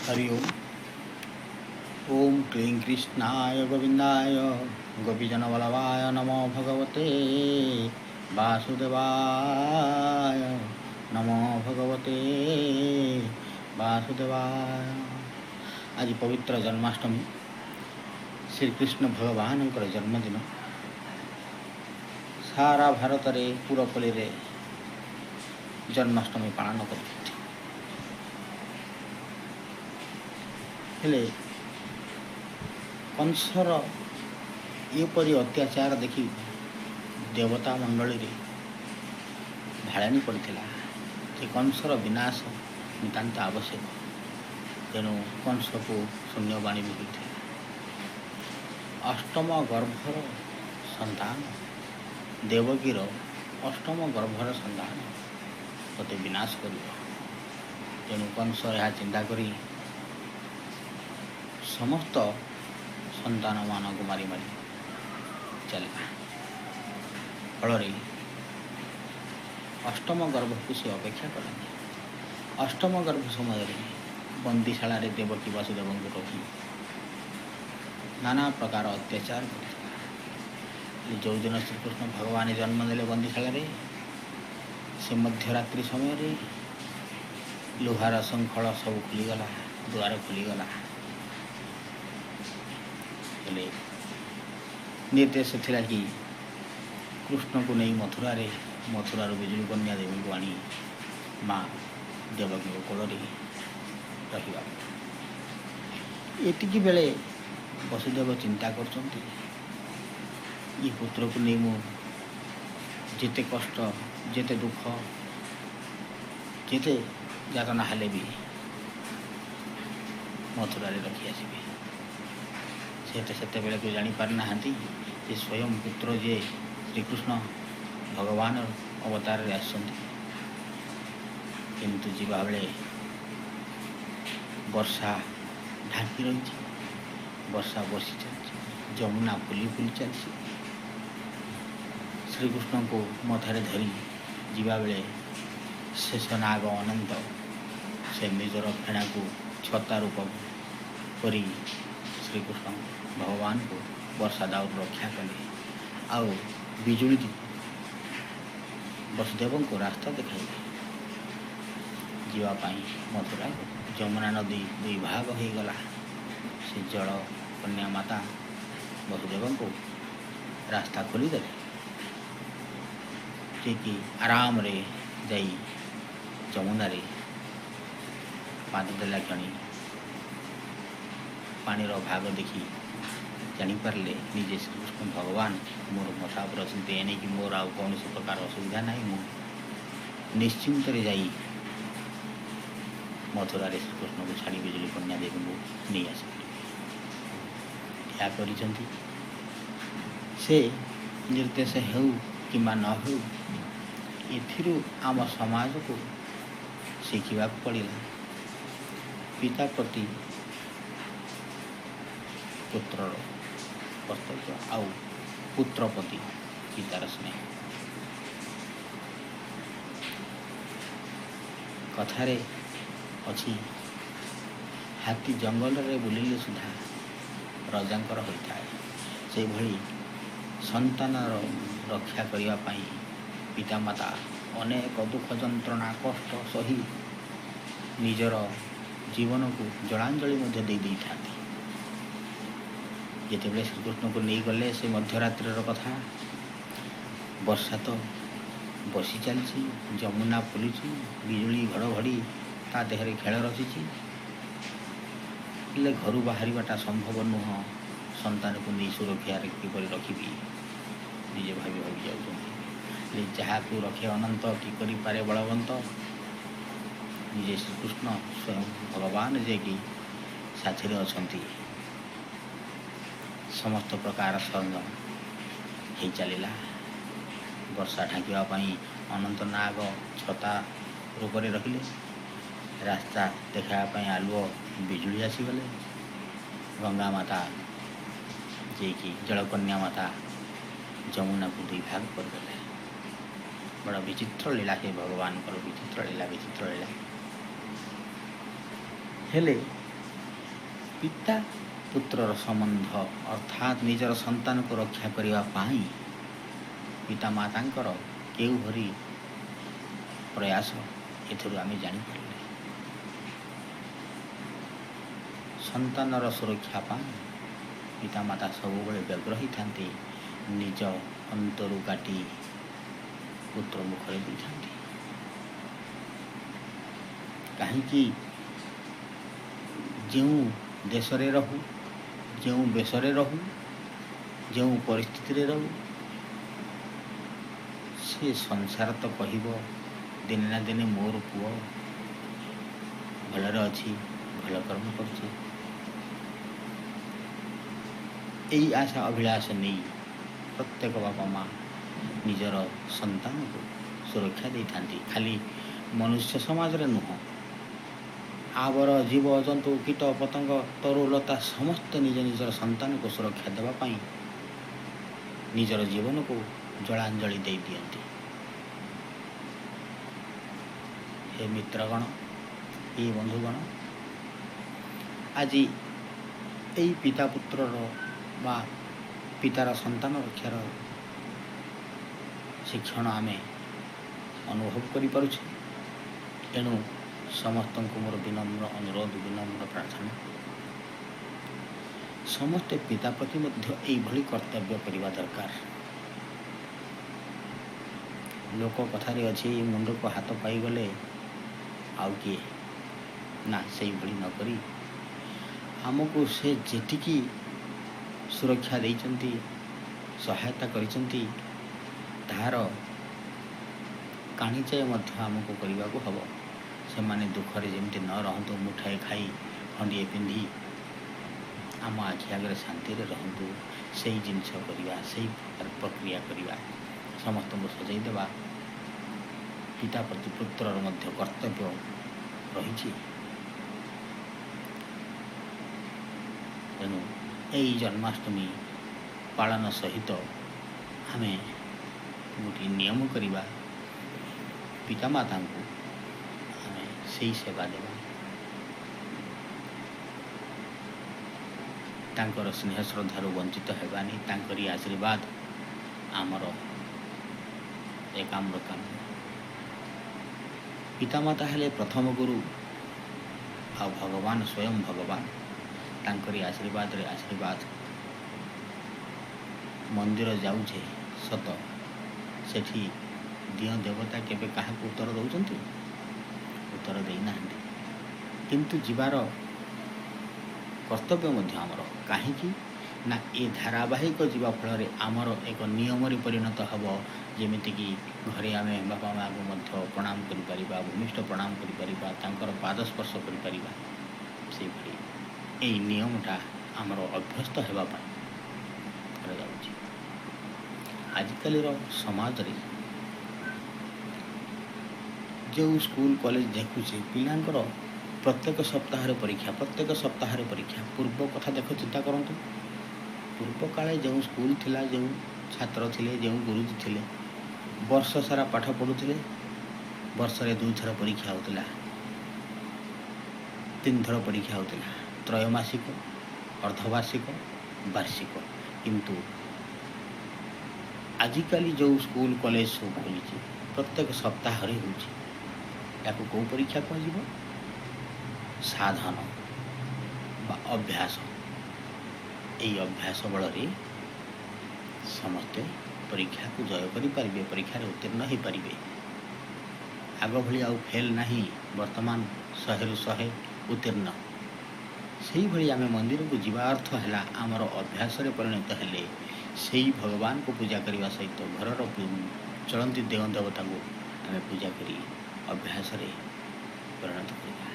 हरि ओम। ओम क्लीं कृष्णाय गोविंदाय गोपीजनवल्लभाय नमो भगवते वासुदेवाय नमो भगवते वासुदेवाय। आज पवित्र जन्माष्टमी, श्रीकृष्ण भगवानଙ୍କର ଜନ୍ମଦିନ। ସାରା ଭାରତରେ ପୁରପଲ୍ଲୀରେ ଜନ୍ମାଷ୍ଟମୀ ପାଳନ କରୁଛନ୍ତି। ହେଲେ କଂସର ଏପରି ଅତ୍ୟାଚାର ଦେଖି ଦେବତା ମଣ୍ଡଳୀରେ ଭାଳେଣି ପଡ଼ିଥିଲା ଯେ କଂସର ବିନାଶ ନିତାନ୍ତ ଆବଶ୍ୟକ। ତେଣୁ କଂସକୁ ଶୂନ୍ୟବାଣୀ ବି ହୋଇଥିଲା। ଅଷ୍ଟମ ଗର୍ଭର ସନ୍ତାନ, ଦେବକୀର ଅଷ୍ଟମ ଗର୍ଭର ସନ୍ତାନ ତୋତେ ବିନାଶ କରିବ। ତେଣୁ କଂସ ଏହା ଚିନ୍ତା କରି ସମସ୍ତ ସନ୍ତାନମାନଙ୍କୁ ମାରି ମାରି ଚାଲିଲା। ଫଳରେ ଅଷ୍ଟମ ଗର୍ଭକୁ ସେ ଅପେକ୍ଷା କଲାନି। ଅଷ୍ଟମ ଗର୍ଭ ସମୟରେ ବନ୍ଦିଶାଳାରେ ଦେବକୀ ବାସୁଦେବଙ୍କୁ ରଖି ନାନା ପ୍ରକାର ଅତ୍ୟାଚାର କରିଥିଲା। ଯେଉଁଦିନ ଶ୍ରୀକୃଷ୍ଣ ଭଗବାନ ଜନ୍ମ ନେଲେ ବନ୍ଦିଶାଳାରେ, ସେ ମଧ୍ୟରାତ୍ରି ସମୟରେ ଲୁହାର ଶୃଙ୍ଖଳ ସବୁ ଖୋଲିଗଲା, ଦୁଆର ଖୋଲିଗଲା। ହେଲେ ନିର୍ଦ୍ଦେଶ ଥିଲା କି କୃଷ୍ଣକୁ ନେଇ ମଥୁରାରେ, ମଥୁରାରୁ ବିଜୁଳି କନ୍ୟା ଦେବୀଙ୍କୁ ଆଣି ମା ଦେବକୀଙ୍କ କୋଳରେ ରହିବା। ଏତିକି ବେଳେ ବସୁଦେବ ଚିନ୍ତା କରୁଛନ୍ତି, ଏ ପୁତ୍ରକୁ ନେଇ ମୁଁ ଯେତେ କଷ୍ଟ, ଯେତେ ଦୁଃଖ, ଯେତେ ଯାତନା ହେଲେ ବି ମଥୁରାରେ ରଖି ଆସିବି। ସେ ତ ସେତେବେଳକୁ ଜାଣିପାରିନାହାନ୍ତି ଯେ ସ୍ୱୟଂ ପୁତ୍ର ଯେ ଶ୍ରୀକୃଷ୍ଣ ଭଗବାନ ଅବତାରରେ ଆସିଛନ୍ତି। କିନ୍ତୁ ଯିବାବେଳେ ବର୍ଷା ଢାଙ୍କି ରହିଛି, ବର୍ଷା ବର୍ଷି ଚାଲିଛି, ଯମୁନା ଫୁଲି ଫୁଲି ଚାଲିଛି। ଶ୍ରୀକୃଷ୍ଣଙ୍କୁ ମଥାରେ ଧରି ଯିବାବେଳେ ଶେଷନାଗ ଅନନ୍ତ ସେ ନିଜର ଫେଣାକୁ ଛତା ରୂପ କରି ଶ୍ରୀକୃଷ୍ଣ ଭଗବାନଙ୍କୁ ବର୍ଷା ଦାଉରୁ ରକ୍ଷା କଲେ। ଆଉ ବିଜୁଳି ବସୁଦେବଙ୍କୁ ରାସ୍ତା ଦେଖାଇଲେ ଯିବା ପାଇଁ ମଥୁରାକୁ। ଯମୁନା ନଦୀ ଦୁଇ ଭାଗ ହୋଇଗଲା। ସେ ଜଳ କନ୍ୟା ମାତା ବସୁଦେବଙ୍କୁ ରାସ୍ତା ଖୋଲିଦେଲେ, ଯିଏକି ଆରାମରେ ଯାଇ ଯମୁନାରେ ପାଦ ଦେଲା କ୍ଷଣି ପାଣିର ଭାଗ ଦେଖି ଜାଣିପାରିଲେ ନିଜେ ଶ୍ରୀକୃଷ୍ଣ ଭଗବାନ ମୋର ମଥା ଉପରେ ଅଛନ୍ତି। ଏଣିକି ମୋର ଆଉ କୌଣସି ପ୍ରକାର ଅସୁବିଧା ନାହିଁ, ମୁଁ ନିଶ୍ଚିନ୍ତରେ ଯାଇ ମଥୁରାରେ ଶ୍ରୀକୃଷ୍ଣକୁ ଛାଡ଼ି ବିଜୁଳି କନ୍ୟା ଦେବୀଙ୍କୁ ନେଇ ଆସିପାରିବି। ଏହା କରିଛନ୍ତି। ସେ ନିର୍ଦ୍ଦେଶ ହେଉ କିମ୍ବା ନ ହେଉ, ଏଥିରୁ ଆମ ସମାଜକୁ ଶିଖିବାକୁ ପଡ଼ିଲା ପିତା ପ୍ରତି ପୁତ୍ରର କର୍ତ୍ତବ୍ୟ ଆଉ ପୁତ୍ର ପ୍ରତି ପିତାର ସ୍ନେହ। କଥାରେ ଅଛି, ହାତୀ ଜଙ୍ଗଲରେ ବୁଲିଲେ ସୁଦ୍ଧା ରଜାଙ୍କର ହୋଇଥାଏ। ସେହିଭଳି ସନ୍ତାନର ରକ୍ଷା କରିବା ପାଇଁ ପିତାମାତା ଅନେକ ଦୁଃଖ ଯନ୍ତ୍ରଣା କଷ୍ଟ ସହି ନିଜର ଜୀବନକୁ ଜଳାଞ୍ଜଳି ମଧ୍ୟ ଦେଇ ଦେଇଥାନ୍ତି। ଯେତେବେଳେ ଶ୍ରୀକୃଷ୍ଣକୁ ନେଇଗଲେ, ସେ ମଧ୍ୟରାତ୍ରିର କଥା, ବର୍ଷା ତ ବର୍ଷି ଚାଲିଛି, ଯମୁନା ଫୁଲିଛି, ବିଜୁଳି ଘଡ଼ଘଡ଼ି ତା ଦେହରେ ଖେଳ ରଚିଛି। ହେଲେ ଘରୁ ବାହାରିବାଟା ସମ୍ଭବ ନୁହଁ। ସନ୍ତାନକୁ ନେଇ ସୁରକ୍ଷାରେ କିପରି ରଖିବି ନିଜେ ଭାବି ଭାବି ଯାଉଛନ୍ତି। ହେଲେ ଯାହାକୁ ରଖେ ଅନନ୍ତ, କି କରିପାରେ ବଳବନ୍ତ। ନିଜେ ଶ୍ରୀକୃଷ୍ଣ ସ୍ୱୟଂ ଭଗବାନ ଯିଏକି ସାଥିରେ ଅଛନ୍ତି, ସମସ୍ତ ପ୍ରକାର ସରଞ୍ଜାମ ହେଇ ଚାଲିଲା। ବର୍ଷା ଢାଙ୍କିବା ପାଇଁ ଅନନ୍ତ ନାଗ ଛତା ରୂପରେ ରଖିଲେ, ରାସ୍ତା ଦେଖାଇବା ପାଇଁ ଆଲୁଅ ବିଜୁଳି ଆସିଗଲେ, ଗଙ୍ଗା ମାତା ଯିଏକି ଜଳକନ୍ୟା ମାତା ଯମୁନାକୁ ଦୁଇ ଭାଗ କରିଦେଲେ। ବଡ଼ ବିଚିତ୍ର ଲୀଳା ସେ ଭଗବାନଙ୍କର, ବିଚିତ୍ର ଲୀଳା, ବିଚିତ୍ର ଲୀଳା। ହେଲେ ପିତା ପୁତ୍ରର ସମ୍ବନ୍ଧ ଅର୍ଥାତ୍ ନିଜର ସନ୍ତାନକୁ ରକ୍ଷା କରିବା ପାଇଁ ପିତାମାତାଙ୍କର କେଉଁଭଳି ପ୍ରୟାସ ଏଥିରୁ ଆମେ ଜାଣିପାରିଲେ। ସନ୍ତାନର ସୁରକ୍ଷା ପାଇଁ ପିତାମାତା ସବୁବେଳେ ବ୍ୟଗ୍ର ହୋଇଥାନ୍ତି, ନିଜ ଅନ୍ତରୁ କାଟି ପୁତ୍ର ମୁଖରେ ଦେଇଥାନ୍ତି। କାହିଁକି ଯେଉଁ ଦେଶରେ ରହୁ, ଯେଉଁ ବେଶରେ ରହୁ, ଯେଉଁ ପରିସ୍ଥିତିରେ ରହୁ, ସେ ସଂସାର ତ କହିବ ଦିନେ ନା ଦିନେ ମୋର ପୁଅ ଭଲରେ ଅଛି, ଭଲ କର୍ମ କରୁଛି। ଏଇ ଆଶା ଅଭିଳାଷ ନେଇ ପ୍ରତ୍ୟେକ ବାପା ମା ନିଜର ସନ୍ତାନକୁ ସୁରକ୍ଷା ଦେଇଥାନ୍ତି। ଖାଲି ମନୁଷ୍ୟ ସମାଜରେ ନୁହଁ, ଆବର ଜୀବ ଜନ୍ତୁ କୀଟ ପତଙ୍ଗ ତରୁଲତା ସମସ୍ତେ ନିଜ ନିଜର ସନ୍ତାନକୁ ସୁରକ୍ଷା ଦେବା ପାଇଁ ନିଜର ଜୀବନକୁ ଜଳାଞ୍ଜଳି ଦେଇ ଦିଅନ୍ତି। ହେ ମିତ୍ରଗଣ, ହେ ବନ୍ଧୁଗଣ, ଆଜି ଏଇ ପିତା ପୁତ୍ରର ବା ପିତାର ସନ୍ତାନ ରକ୍ଷାର ଶିକ୍ଷଣ ଆମେ ଅନୁଭବ କରିପାରୁଛେ। ଏଣୁ ସମସ୍ତଙ୍କୁ ମୋର ବିନମ୍ର ଅନୁରୋଧ, ବିନମ୍ର ପ୍ରାର୍ଥନା, ସମସ୍ତେ ପିତା ପ୍ରତି ମଧ୍ୟ ଏଇଭଳି କର୍ତ୍ତବ୍ୟ କରିବା ଦରକାର। ଲୋକ କଥାରେ ଅଛି, ମୁଣ୍ଡକୁ ହାତ ପାଇଗଲେ ଆଉ କିଏ ନା, ସେଇଭଳି ନ କରି ଆମକୁ ସେ ଯେତିକି ସୁରକ୍ଷା ଦେଇଛନ୍ତି, ସହାୟତା କରିଛନ୍ତି, ତାହାର କାଣିଚାଏ ମଧ୍ୟ ଆମକୁ କରିବାକୁ ହେବ। ସେମାନେ ଦୁଃଖରେ ଯେମିତି ନ ରହନ୍ତୁ, ମୁଠାଏ ଖାଇ ଖଣ୍ଡିଏ ପିନ୍ଧି ଆମ ଆଖି ଆଗରେ ଶାନ୍ତିରେ ରହନ୍ତୁ, ସେଇ ଜିନିଷ କରିବା, ସେଇ ପ୍ରକାର ପ୍ରକ୍ରିୟା କରିବା, ସମସ୍ତଙ୍କୁ ସଜେଇ ଦେବା ପିତା ପ୍ରତି ପୁତ୍ରର ମଧ୍ୟ କର୍ତ୍ତବ୍ୟ ରହିଛି। ତେଣୁ ଏଇ ଜନ୍ମାଷ୍ଟମୀ ପାଳନ ସହିତ ଆମେ ଗୋଟିଏ ନିୟମ କରିବା, ପିତାମାତାଙ୍କୁ ଆମେ ସେଇ ସେବା ଦେବା, ତାଙ୍କର ସ୍ନେହ ଶ୍ରଦ୍ଧାରୁ ବଞ୍ଚିତ ହେବାନି। ତାଙ୍କରି ଆଶୀର୍ବାଦ ଆମର ଏକାମ୍ର କାମ୍ୟ। ପିତାମାତା ହେଲେ ପ୍ରଥମ ଗୁରୁ, ଆଉ ଭଗବାନ ସ୍ୱୟଂ ଭଗବାନ। ତାଙ୍କରି ଆଶୀର୍ବାଦରେ ଆଶୀର୍ବାଦ। ମନ୍ଦିର ଯାଉଛେ ସତ, ସେଠି ଦିଅଁ ଦେବତା କେବେ କାହାକୁ ଉତ୍ତର ଦେଉଛନ୍ତି? ଉତ୍ତର ଦେଇନାହାନ୍ତି। କିନ୍ତୁ ଯିବାର କର୍ତ୍ତବ୍ୟ ମଧ୍ୟ ଆମର। କାହିଁକି ନା ଏ ଧାରାବାହିକ ଯିବା ଫଳରେ ଆମର ଏକ ନିୟମରେ ପରିଣତ ହେବ। ଯେମିତିକି ଘରେ ଆମେ ବାପା ମାଆଙ୍କୁ ମଧ୍ୟ ପ୍ରଣାମ କରିପାରିବା, ଭୂମିଷ୍ଠ ପ୍ରଣାମ କରିପାରିବା, ତାଙ୍କର ପାଦ ସ୍ପର୍ଶ କରିପାରିବା, ସେଇଭଳି ଏଇ ନିୟମଟା ଆମର ଅଭ୍ୟସ୍ତ ହେବା ପାଇଁ କରାଯାଉଛି। ଆଜିକାଲିର ସମାଜରେ ଯେଉଁ ସ୍କୁଲ କଲେଜ ଦେଖୁଛେ, ପିଲାଙ୍କର ପ୍ରତ୍ୟେକ ସପ୍ତାହରେ ପରୀକ୍ଷା, ପ୍ରତ୍ୟେକ ସପ୍ତାହରେ ପରୀକ୍ଷା। ପୂର୍ବ କଥା ଦେଖ, ଚିନ୍ତା କରନ୍ତୁ, ପୂର୍ବ କାଳେ ଯେଉଁ ସ୍କୁଲ ଥିଲା, ଯେଉଁ ଛାତ୍ର ଥିଲେ, ଯେଉଁ ଗୁରୁଜୀ ଥିଲେ, ବର୍ଷ ସାରା ପାଠ ପଢ଼ୁଥିଲେ, ବର୍ଷରେ 2ଥର ପରୀକ୍ଷା ହେଉଥିଲା, 3ଥର ପରୀକ୍ଷା ହେଉଥିଲା, ତ୍ରୟମାସିକ, ଅର୍ଦ୍ଧବାର୍ଷିକ, ବାର୍ଷିକ। କିନ୍ତୁ ଆଜିକାଲି ଯେଉଁ ସ୍କୁଲ କଲେଜ ସବୁ ଖୋଲିଛି, ପ୍ରତ୍ୟେକ ସପ୍ତାହରେ ହେଉଛି। ତାକୁ କେଉଁ ପରୀକ୍ଷା କୁହାଯିବ? ସାଧନ ବା ଅଭ୍ୟାସ। ଏଇ ଅଭ୍ୟାସ ବଳରେ ସମସ୍ତେ ପରୀକ୍ଷାକୁ ଜୟ କରିପାରିବେ, ପରୀକ୍ଷାରେ ଉତ୍ତୀର୍ଣ୍ଣ ହୋଇପାରିବେ। ଆଗ ଭଳି ଆଉ ଫେଲ୍ ନାହିଁ, ବର୍ତ୍ତମାନ 100ରୁ 100 ଉତ୍ତୀର୍ଣ୍ଣ। ସେଇଭଳି ଆମେ ମନ୍ଦିରକୁ ଯିବା ଅର୍ଥ ହେଲା ଆମର ଅଭ୍ୟାସରେ ପରିଣତ ହେଲେ ସେଇ ଭଗବାନଙ୍କୁ ପୂଜା କରିବା ସହିତ ଘରର ଚଳନ୍ତି ଦେବ ଦେବତାଙ୍କୁ ଆମେ ପୂଜା କରି ଅଭ୍ୟାସରେ ପରିଣତ କରିବା।